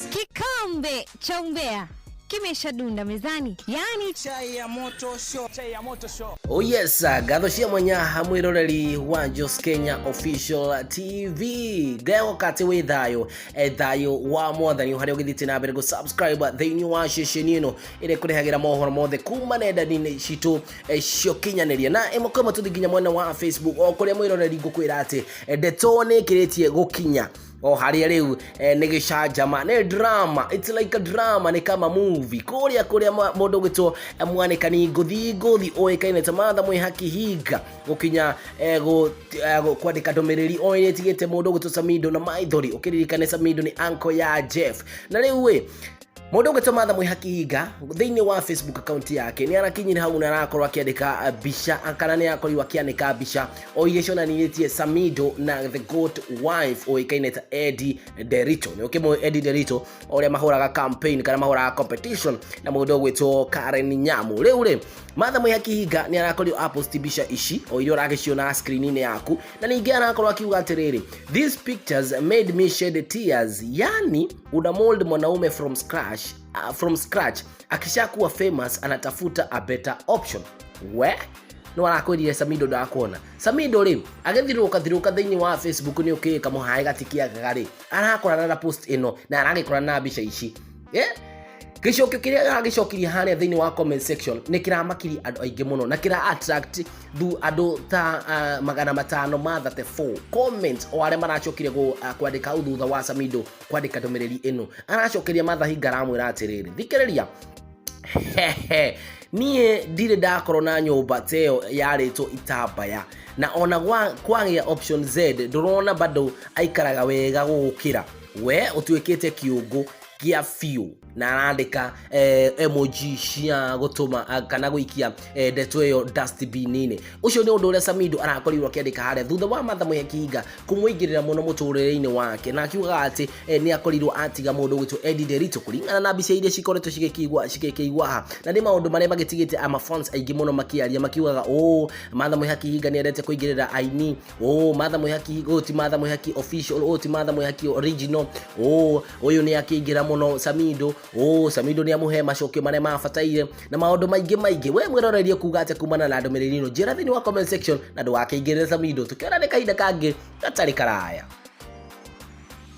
Kikombe cha umbea kimeshadunda mezani, yani Chai ya moto show. Chai ya moto show. Oh yes, ngatho cia mwanya mwiroreri wa Jos Kenya Official TV. Ngegoka atĩ wĩ thayũ, thayũ wa mwathani harĩa ũgĩthiĩte na mbere gũ subscribe thĩinĩ wa ceceni ĩno ĩrĩa ĩkũrehagĩra mohoro mothe kuma nenda-inĩ citũ cia ũkinyanĩria. Na ĩmwe kwa ĩmwe tũthiĩ nginya mwena wa Facebook o kũrĩa mwĩroreri ngũkwĩra atĩ ndeto nĩ ĩkĩrĩtie gũkinya o harĩa rĩu nĩ gĩcanjama, nĩ drama, it's like a drama, nĩ kama movie kũrĩa kũrĩa mũndũ ũgwĩtwo mwanĩkani ngũthi ngũthi ũĩkaine ta Martha Mwĩhaki Hinga gũkinya kwandĩka ndũmĩrĩri o ĩrĩa ĩtigĩte mũndũ ũgwĩtwo Samido na maithori. Ũkĩririkane Samido nĩ uncle ya Jeff. Na rĩu ĩ mũndũ ũgwĩtwo Martha Mwĩhaki Hinga thĩinĩ wa Facebook account yake nĩ arakinyire hau na arakorwo akĩandĩka mbica, kana nĩ arakorirwo akĩanĩka mbica o iria cionanĩtie Samido na the goat wife ũĩkaine ta Eddie Derito. Nĩ ũkĩmũĩ Eddie Derito ũrĩa mahũraga campaign kana mahũraga competition na mũndũ ũgwĩtwo Karen Nyamu. Rĩu rĩ Martha Mwĩhaki Hinga nĩ arakorirwo apost mbica ici o iria ũragĩciona screen-inĩ yaku, na ningĩ arakorwo akiuga atĩrĩrĩ, "These pictures made me shed tears. Yani una mold mwanaume from scratch, akishakuwa famous anatafuta a better option." We no arakwĩrire Samido ndakuona. Samido rĩ agĩthirũka thirũka thĩinĩ wa Facebook nĩ ũkĩĩ kamũhae gatikiagaga rĩ arakorana na post ĩno na aragĩkorana na mbica ici, yeah? Gĩcokio kĩrĩa aragĩcokirie harĩa thĩinĩ wa comment section nĩ kĩramakirie andũ aingĩ mũno na kĩra attract thu andũ ta 534 comments o arĩa maracokire kwandĩka hau thutha wa Samido kwandĩka ndũmĩrĩri ĩno. Aracokeria Martha Hinga aramwĩra atĩrĩrĩ, thikĩrĩria hehe, niĩ ndirĩ ndakorwo na nyũmba ta ĩyo yarĩtwo itambaya, na ona kwagĩa option Z ndũrona bado aikaraga wega gũgũkĩra we, ũtuĩkĩte kĩũngũ kĩa biũ. Na arandĩka emoji cia gũtũma kana gũikia ndeto ĩyo dustbin-inĩ. Ũcio nĩ ũndũ ũrĩa Samido arakorirwo akĩandĩka harĩa thutha wa Martha Mwĩhaki Hinga kũmũingĩrĩra mũno mũtũrĩre-inĩ wake, na akiugaga atĩ nĩ akorirwo atiga mũndũ ũgwĩtwo Eddie Derito kũringana na mbica iria cikoretwo cigĩkĩigua cigĩkĩigua haha, na nĩ maũndũ marĩa magĩtigĩte ama fans aingĩ mũno makĩaria makiugaga ũ Martha Mwĩhaki Hinga nĩ endete kũingĩrĩra aini, ũ Martha Mwĩhaki, ũyũ ti Martha Mwĩhaki official, ũyũ ti Martha Mwĩhaki original, ũ ũyũ nĩ akĩingĩra mũno Samido, ũ Samido nĩ amũhe macokio marĩa mabataire na maũndũ maingĩ maingĩ. We mwĩrorerie kuga atĩa kumana na ndũmĩrĩri ĩno? Njĩra thĩinĩ wa comment section na ndũgakĩingĩrĩre Samido. Tũkĩonane kahinda kangĩ gatarĩ karaya.